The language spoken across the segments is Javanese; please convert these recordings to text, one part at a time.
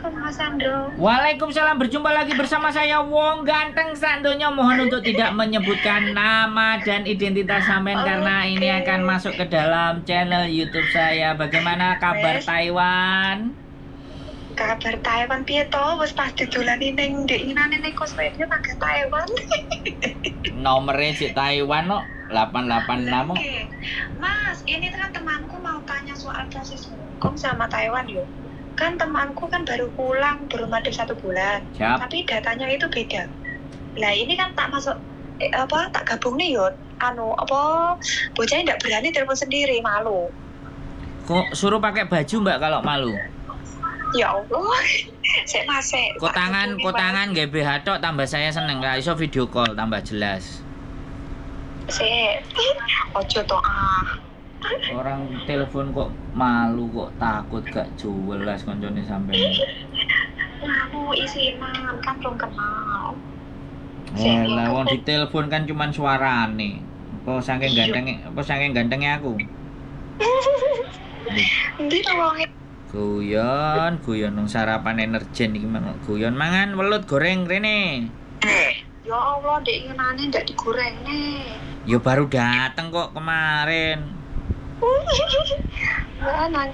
Assalamualaikum Mas Andro. Waalaikumsalam, berjumpa lagi bersama saya Wong Ganteng Sandonya. Mohon untuk tidak menyebutkan nama dan identitas sampean karena ini akan masuk ke dalam channel YouTube saya. Bagaimana kabar Taiwan? Kabar Taiwan piye to? Wis pas didolani ning ndek inane ning kosmednya pakai Taiwan. Nomornya si Taiwan no 886. Oke. Mas, ini kan temanku mau tanya soal proses hukum sama Taiwan yo. Kan temanku kan baru pulang, belum ada 1 bulan. Siap. Tapi datanya itu beda. Lah ini kan tak masuk tak gabung nih yo. Anu apa bocahnya ndak berani telepon sendiri, malu. Kok suruh pakai baju Mbak kalau malu? Ya Allah. Sik Mas, sik. Kotangan GBH tok tambah saya seneng, gak iso video call tambah jelas. Sik. Ojo to ah. Orang telepon kok malu, kok takut, gak jelas koncone sampean. Aku isinan kan belum kenal. Lah wong ditelepon kan cuman suarane. Apa saking gantenge, aku? Ndi to wonge? Guyon, guyon nang sarapan energen iki mang guyon mangan welut goreng rene. Ya Allah, ndek inginane ndak digoreng nih. Ya baru dateng kok kemarin. Mana?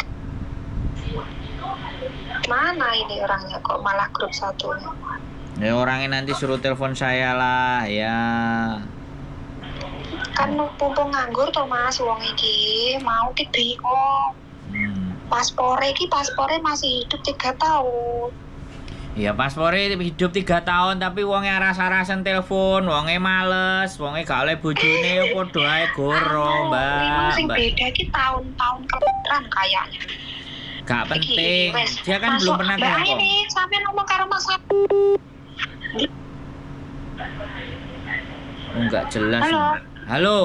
Mana ini orangnya kok malah grup satunya? Ya orangnya nanti suruh telepon saya lah ya. Kan mumpung nganggur toh Mas wong iki, mau ki bingung. Paspore iki paspore masih hidup 3 tahun. Ya paspore hidup 3 tahun tapi wonge aras-arasen telepon, wonge males, wonge gak oleh bojone padha ae goro, Mbak. Memang sing beda iki tahun-tahun kelahiran kayaknya. Gak penting. Dia kan belum pernah ke Hong Kong. Ini sampean ngomong karo Mas. Enggak jelas. Halo. Halo.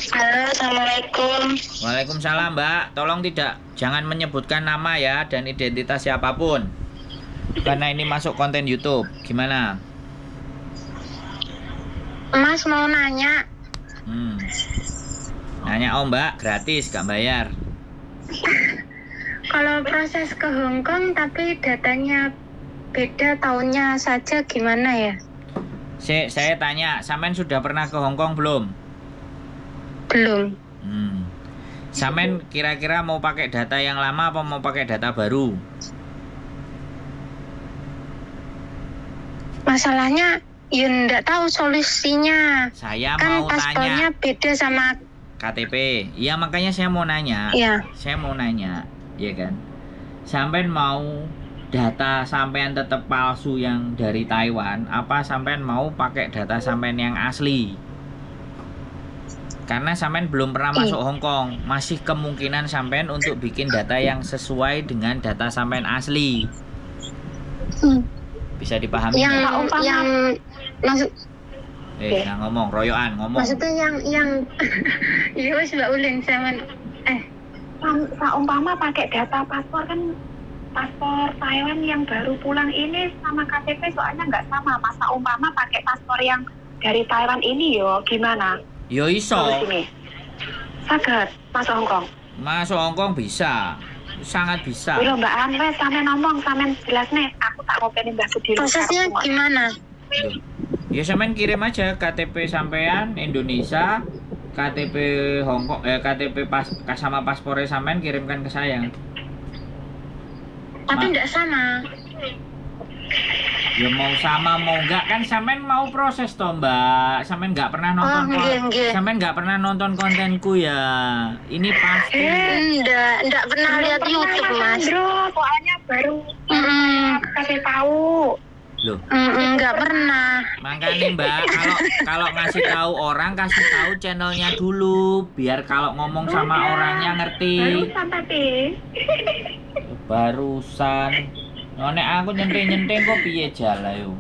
Halo, assalamualaikum. Waalaikumsalam, Mbak. Tolong jangan menyebutkan nama ya dan identitas siapapun. Karena ini masuk konten YouTube. Gimana? Mas mau nanya. Nanya oh Mbak, gratis, gak bayar. Kalau proses ke Hong Kong tapi datanya beda tahunnya saja gimana ya? Saya tanya, sampean sudah pernah ke Hong Kong belum? Belum. Sampean kira-kira mau pakai data yang lama apa mau pakai data baru? Masalahnya ya nggak tahu solusinya. Saya kan mau paspornya tanya beda sama KTP. Iya makanya saya mau nanya. Iya. Saya mau nanya, ya kan? Sampean mau data sampean tetap palsu yang dari Taiwan, apa sampean mau pakai data sampean yang asli? Karena sampean belum pernah masuk Hong Kong, masih kemungkinan sampean untuk bikin data yang sesuai dengan data sampean asli. Bisa dipahami? Yang maksud nggak ngomong, royoan ngomong. Maksudnya yang ya wis Mbak Ulin sampean umpama pakai data paspor kan, paspor Taiwan yang baru pulang ini sama KTP soalnya nggak sama. Masa umpama pakai paspor yang dari Taiwan ini yo gimana? Yo iso. Saged masuk Hong Kong. Masuk Hong Kong bisa. Sangat bisa. Lho Mbak An, wes sampean ngomong, sampean jelas nih, aku tak ngopeni Mbak Sudi. Prosesnya gimana? Loh. Ya sampean kirim aja KTP sampean Indonesia, KTP Hong Kong, KTP pas sama paspornya sampean kirimkan ke saya. Tapi enggak sama. Ya mau sama mau enggak kan sampean mau proses toh Mbak. Sampean enggak pernah nonton sampean enggak pernah nonton kontenku ya. Ini pasti. Enggak pernah lihat YouTube Mas. Bro, soalnya baru kasih tahu. Loh. Enggak pernah. Makanya Mbak, kalau ngasih tahu orang kasih tahu channelnya dulu biar kalau ngomong sama orangnya ngerti. Barusan tadi. Barusan. No, nek aku nyenting-nyenting kok piye jala yo.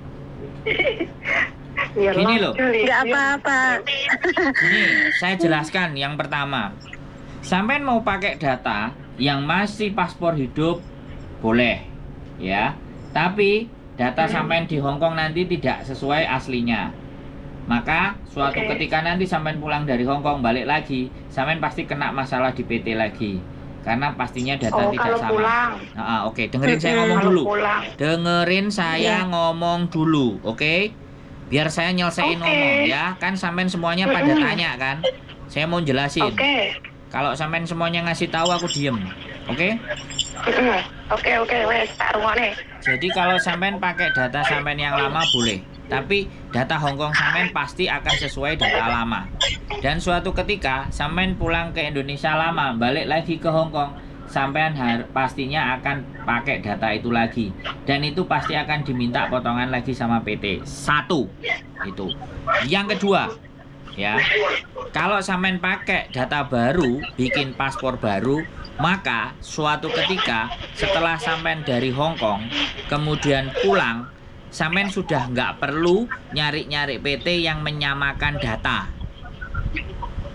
Gini loh. Enggak apa-apa. Gini, saya jelaskan yang pertama. Sampean mau pakai data yang masih paspor hidup boleh, ya. Tapi data sampean di Hong Kong nanti tidak sesuai aslinya. Maka suatu ketika nanti sampean pulang dari Hong Kong balik lagi, sampean pasti kena masalah di PT lagi. Karena pastinya data Oh, tidak kalau sama. pulang. Ah, oke, dengerin saya ngomong Kalau dulu. pulang. Dengerin saya Iya. ngomong dulu, oke? Biar saya nyelesain ngomong ya. Kan sampean semuanya pada tanya kan. Saya mau jelasin. Oke. Kalau sampean semuanya ngasih tahu, aku diem. Oke? Oke, wes tak rungokne. Jadi kalau sampean pakai data sampean yang lama boleh, tapi data Hongkong sampean pasti akan sesuai data lama. Dan suatu ketika sampean pulang ke Indonesia lama, balik lagi ke Hongkong, sampean pastinya akan pakai data itu lagi. Dan itu pasti akan diminta potongan lagi sama PT. Satu, itu. Yang kedua, ya, kalau sampean pakai data baru, bikin paspor baru, maka suatu ketika setelah sampean dari Hong Kong kemudian pulang, sampean sudah nggak perlu nyari-nyari PT yang menyamakan data.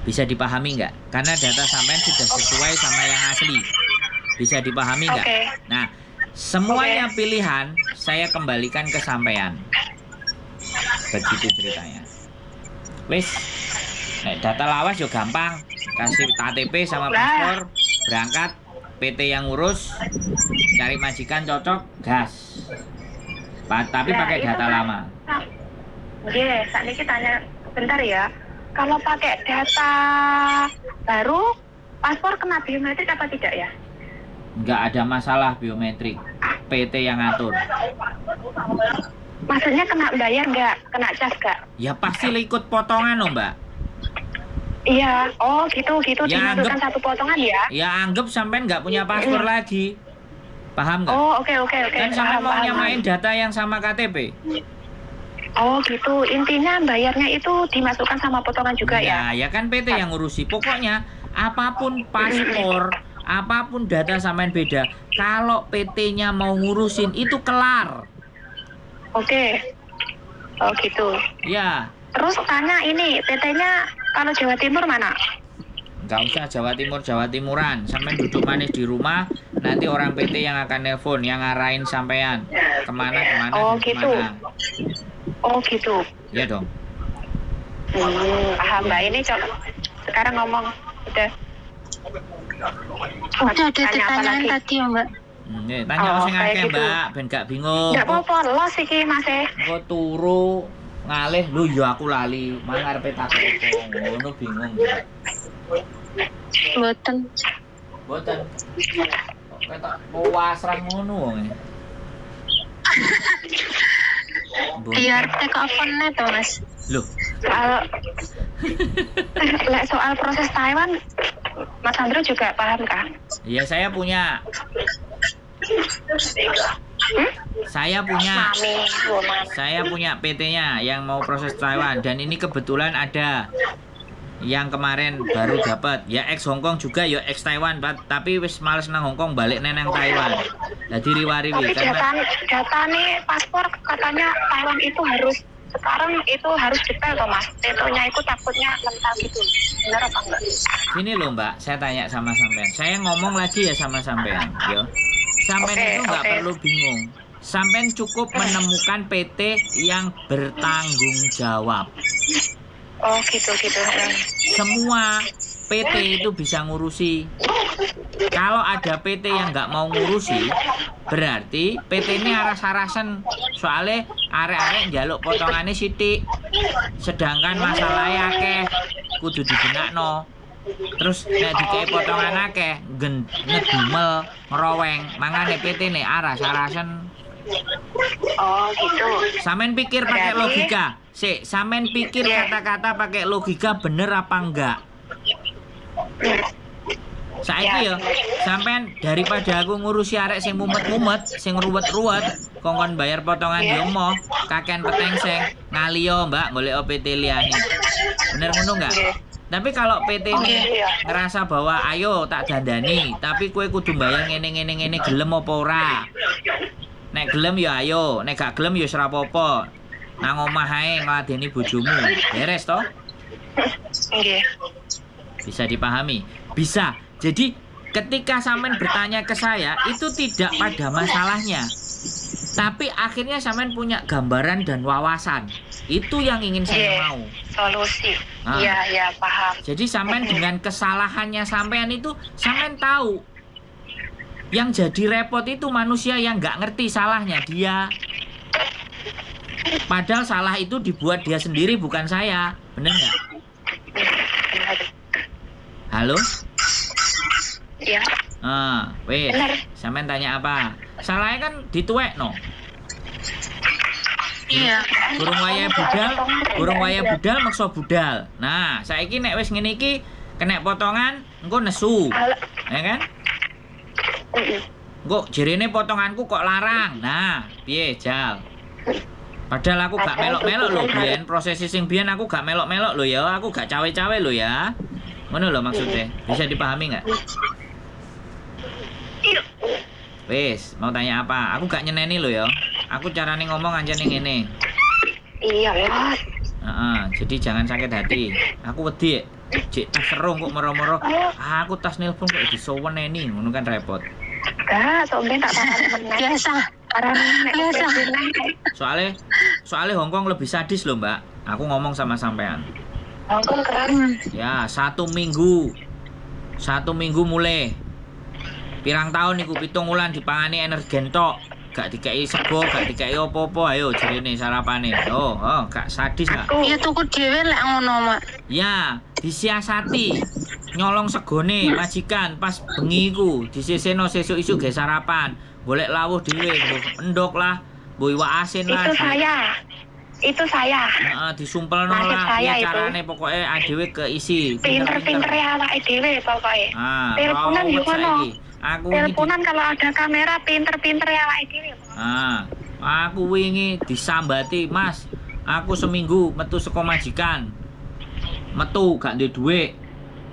Bisa dipahami nggak? Karena data sampean sudah sesuai sama yang asli. Bisa dipahami nggak? Oke. Nah, semuanya pilihan saya kembalikan ke sampean. Begitu ceritanya. Wis, nek data lawas yo gampang. Kasih KTP sama paspor, berangkat, PT yang ngurus, cari majikan cocok, gas. Tapi Nah, pakai itu data kan- lama. Oke, saat ini tanya bentar ya. Kalau pakai data baru, paspor kena biometrik apa tidak ya? Nggak ada masalah biometrik. PT yang ngatur. Maksudnya kena bayar nggak? Kena cas nggak? Ya pasti ikut potongan loh, Mbak. Iya. Oh gitu gitu, Ya, dimasukkan satu potongan ya? Ya anggap sampean nggak punya paspor lagi. Paham nggak? Oh, oke. Kan sampean Paham, mau paham, nyamain paham. data yang sama KTP. Oh gitu. Intinya bayarnya itu dimasukkan sama potongan juga ya? Ya, ya kan PT yang ngurusi. Pokoknya apapun paspor, apapun data sampean beda, kalau PT-nya mau ngurusin itu kelar. Oke. Oh gitu. Ya, Terus tanya ini PT-nya kalau Jawa Timur mana? Nggak usah Jawa Timur, Jawa Timuran. Sampean duduk manis di rumah, nanti orang PT yang akan nelpon, yang ngarahin sampean kemana kemana Oh, dan gitu. kemana. Oh gitu. Ya dong. Paham, Mbak. Ini coba sekarang ngomong udah. Udah ada Tanya apa pertanyaan lagi? tadi ya, Mbak. Tanya Oh, sing kayak akeh, gitu. Mbak, ben gak bingung. Nggak apa-apa, los iki Mas e. Engko turu ngalih lho ya aku lali, mang arepe takok apa ngono bingung. Mboten. Mboten. Kok ketok pasrah ngono wonge. Mboten. Biar take off-nya toh, Mas. Loh, Soal lek soal proses Taiwan, Mas Andro juga paham kah? Ya saya punya. Saya punya. Mami, oh, mami. Saya punya PT-nya yang mau proses Taiwan dan ini kebetulan ada yang kemarin baru dapat ya, ex Hongkong juga ya, ex Taiwan, Pak. Tapi wis males nang Hongkong, balik nang Taiwan. Jadi riwariwi Tapi karena data data nih paspor katanya Taiwan itu harus sekarang itu harus detail toh, Mas. Tetonya itu takutnya mental gitu. Benar apa enggak? Gini loh, Mbak, saya tanya sama sampean. Saya ngomong lagi ya sama sampean, yo. Sampean itu nggak perlu bingung. Sampean cukup menemukan PT yang bertanggung jawab. Oh gitu gitu. Semua PT itu bisa ngurusi. Kalau ada PT yang nggak mau ngurusi, berarti PT ini aras-arasen. Soalnya arek-arek njaluk potongannya sithik. Sedangkan masalahnya akeh, kudu dibenakno. Terus nek dikei potongan akeh, ngedumel, ngeroweng, mangane PT nih aras-arasen. Oh gitu. Sampean pikir pakai logika. Sik, sampean pikir kata-kata pakai logika, bener apa enggak? Saiki ya, sampean daripada aku ngurusi arek sing mumet-mumet, sing ruwet-ruwet, kongkon bayar potongan yo moh, kakean petengseng, ngaliyo, Mbak, golek PT liyane. Bener ngono enggak? Iya. Tapi kalau PT ini Iya. ngerasa bahwa ayo tak dandani, tapi kowe kudu bayar ngene ngene ngene, gelem apa ora? Nek gelem ya ayo, nek gak gelem ya ora apa-apa. Nang omah ae ngladeni bojomu. Beres toh? Nggih. Bisa dipahami? Bisa. Jadi ketika sampean bertanya ke saya itu tidak pada masalahnya. Tapi akhirnya sampean punya gambaran dan wawasan. Itu yang ingin saya mau. Solusi. Ah. Iya, iya, paham. Jadi sampean dengan kesalahannya sampean itu sampean tahu Yang jadi repot itu manusia yang nggak ngerti salahnya dia. Padahal salah itu dibuat dia sendiri, bukan saya. Bener nggak? Benar. Halo? Ya, Ah, wes. benar. Sampean tanya apa? Salahnya kan dituwekno. Iya. Durung wayahe budal, durung wayahe budal maksa budal. Nah, saiki nek wis ngene iki kena potongan, engko nesu. Halo. Ya kan? Engko jerene potonganku kok larang. Nah, piye jal? Padahal aku gak Padahal melok-melok lho dukungan biyen, prosesi sing biyen aku gak melok-melok lho ya, aku gak cawe-cawe lho ya. Ngono lho maksudnya. Bisa dipahami nggak? Iya. Wis, mau tanya apa? Aku gak nyeneni lho ya. Aku carane ngomong aja ning ngene. Iya, Mas. Heeh, jadi jangan sakit hati. Aku wedi. Cek tas seru kok moro-moro. Aku tas nelpon kok disoweneni, ngono kan repot. Gak, sok ben tak parani meneh. Biasa. Parani nek Biasa. Soalnya soalnya Hongkong lebih sadis loh, Mbak. Aku ngomong sama sampean. Hongkong keras. Ya, satu minggu. Satu minggu mulai. Pirang tahun iku 7 wulan dipangani Energen tok. Gak dikei sego, gak dikei opo-opo, ayo jerene sarapane. Oh, gak sadis gak? Aku Ya tuku dhewe lek ngono, Mak. Ya, disiasati. Nyolong segone majikan pas bengi iku, disisihno sesuk isuk gawe sarapan. Golek lawuh dhewe, mbuh endok lah, mbuh iwak asin lah. itu saya. Itu saya. Heeh, disumpelno Nasib lah saya piye itu. carane pokoke adewe keisi. Pinter-pinter ya awake dhewe pokoknya. Ah, Teleponan rawet yo ngono. saiki. Aku wingi Teleponan kalau ada kamera pinter-pinter ya awake dhewe. Ah, aku wingi disambati, "Mas, aku seminggu metu saka majikan. Metu gak duwe dhuwit.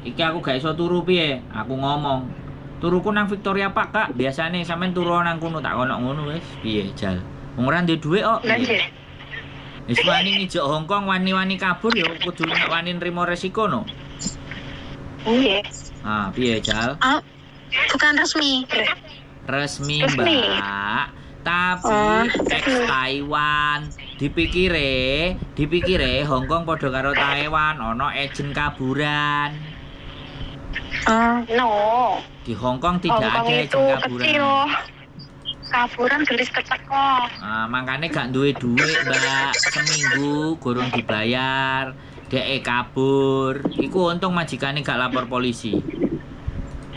Iki aku gak iso turu piye?" Aku ngomong, "Turuku nang Victoria Park, Kak. Biasane sampean turu nang kono tak kono ngono wis." Piye jal? Wong ora duwe dhuwit kok. Lah nggih. Wis wani ngijok Hongkong wani-wani kabur ya kudu nek wani nrimo resiko no. Nggih. Ah, piye jal? Oh, bukan resmi. Resmi, Resmi. Mbak. Tapi Oh. ex Taiwan dipikire, dipikire Hongkong padha karo Taiwan ono agent kaburan. Oh, No. Di Hongkong tidak Hongkong ada itu agent kaburan. kecil. Kaburan gelis keceko. Ah, makanya gak duwe duit, Mbak. Seminggu gurung dibayar, dhek kabur. Iku untung majikane gak lapor polisi.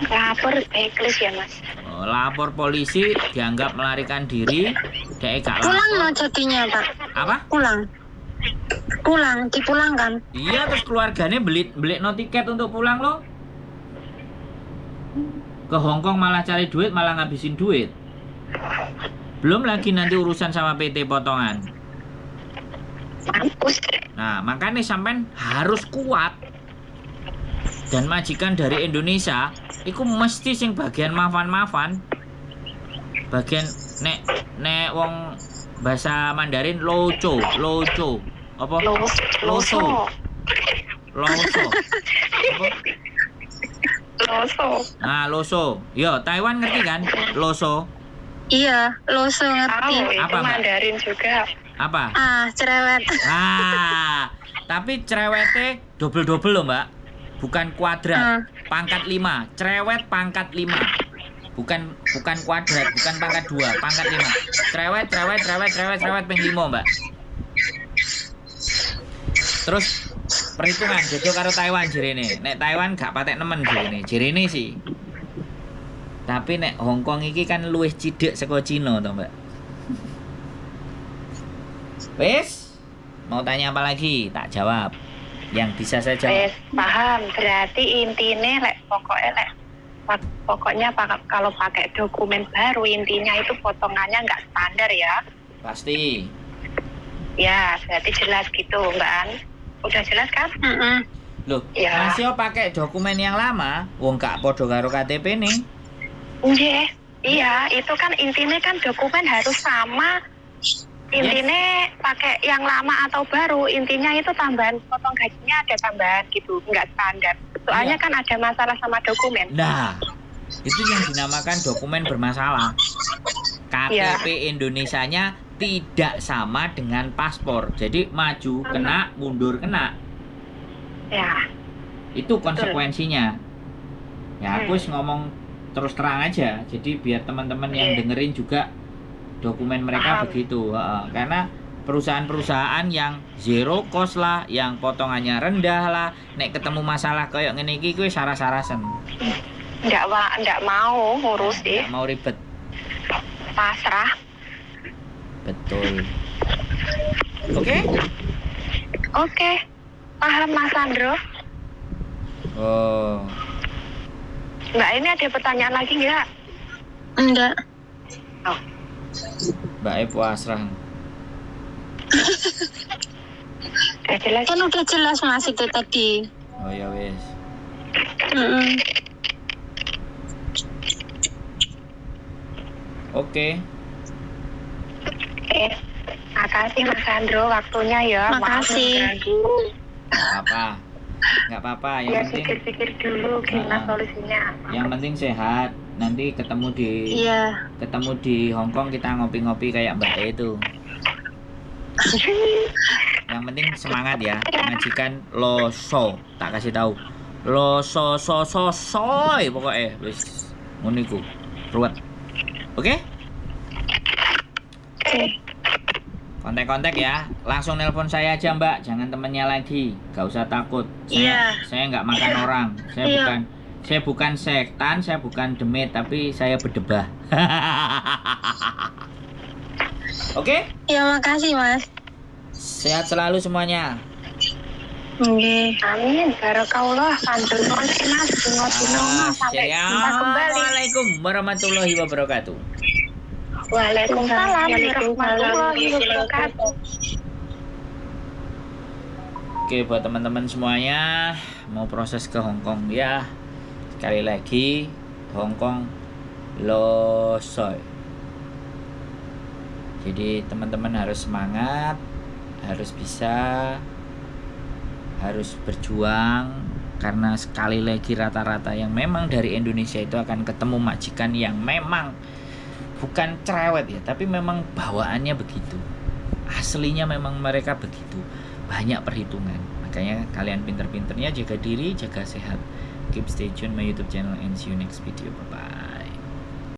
Lapor blacklist ya, Mas. Oh, lapor polisi dianggap melarikan diri, dhek gak pulang no lapor. jadinya, Pak. Apa? Pulang. Pulang, dipulangkan. Iya, terus keluarganya beli beli no tiket untuk pulang loh. Ke Hong Kong malah cari duit, malah ngabisin duit. Belum lagi nanti urusan sama PT potongan. Mampus. Nah, makanya sampean harus kuat. Dan majikan dari Indonesia iku mesti sing bagian mafan-mafan. Bagian nek nek wong bahasa Mandarin loco, loco. Apa? Los, Loso. loso. Loso. Apa? Loso. Nah, loso. Yo, Taiwan ngerti kan? Loso. Iya, loso ngerti. Tahu itu Apa, Mbak? Mandarin juga. Apa? Ah, cerewet. Ah, tapi cerewetnya double-double loh, Mbak. Bukan kuadrat, pangkat 5. Cerewet pangkat 5. Bukan bukan kuadrat, bukan pangkat 2, pangkat 5. Cerewet, cerewet, cerewet, cerewet, cerewet ping 5, Mbak. Terus perhitungan beda karo Taiwan jerene. Nek Taiwan gak patek nemen jerene. Jerene sih. Tapi nek Hong Kong iki kan luwih cidek saka Cina to, Mbak. Wis, mau tanya apa lagi? Tak jawab. Yang bisa saya jawab. Wes, paham. Berarti intinya lek pokoknya lek pokoknya kalau pakai dokumen baru intinya itu potongannya nggak standar ya. Pasti. Ya, berarti jelas gitu, Mbak An. Udah jelas kan? Mm-mm. Loh, Ya. masih pakai dokumen yang lama, wong gak podo karo KTP nih. Iya. Iya, itu kan intinya kan dokumen harus sama. Intinya pakai yang lama atau baru, intinya itu tambahan potong gajinya ada tambahan gitu, nggak standar. Soalnya Iya. kan ada masalah sama dokumen. Nah, itu yang dinamakan dokumen bermasalah. KTP Indonesianya tidak sama dengan paspor. Jadi maju kena, mundur kena. Ya, Itu konsekuensinya. Ya aku wis ngomong terus terang aja. Jadi biar teman-teman yang dengerin juga dokumen mereka begitu. Heeh, karena perusahaan-perusahaan yang zero cost lah, yang potongannya rendah lah, nek ketemu masalah kayak ngene iki kuwi saras-sarasen. Nggak mau ngurus sih, Nggak mau ribet. Pasrah. Betul. Oke? Oke, paham, Mas Andro. Oh, Mbak, ini ada pertanyaan lagi nggak? Enggak. Mbak E pasrah. Udah jelas. Kan udah jelas, Mas, itu tadi. Oh ya wis. Oke. Oke. Makasih, Mas Andro, waktunya ya. Maaf Makasih. mengganggu. Nggak apa-apa. Nggak apa-apa, yang Ya penting pikir-pikir dulu gimana solusinya. Yang penting sehat. Nanti ketemu di ketemu di Hong Kong, kita ngopi-ngopi kayak Mbak E itu. Yang penting semangat ya. Majikan loso, tak kasih tahu. Loso so so soy pokoknya wis ngono iku. Ruwet. Oke? Oke. Kontak-kontak ya. Langsung nelpon saya aja, Mbak, jangan temennya lagi. Gak usah takut. Saya saya nggak makan orang. Saya bukan saya bukan setan, saya bukan demit, tapi saya berdebah. Oke? Ya, makasih, Mas. Sehat selalu semuanya. Oke. Amin. Barokallah. Sambil Mas. Dino-dino, Mas. Sampai jumpa kembali. Assalamualaikum warahmatullahi wabarakatuh. Waalaikumsalam warahmatullahi wabarakatuh. Oke, buat teman-teman semuanya mau proses ke Hong Kong ya. Sekali lagi, Hong Kong losoy. Jadi teman-teman harus semangat, harus bisa, harus berjuang karena sekali lagi rata-rata yang memang dari Indonesia itu akan ketemu majikan yang memang bukan cerewet ya, tapi memang bawaannya begitu. Aslinya memang mereka begitu. Banyak perhitungan. Makanya kalian pinter-pinternya jaga diri, jaga sehat. Keep stay tune my YouTube channel and see you next video. Bye bye.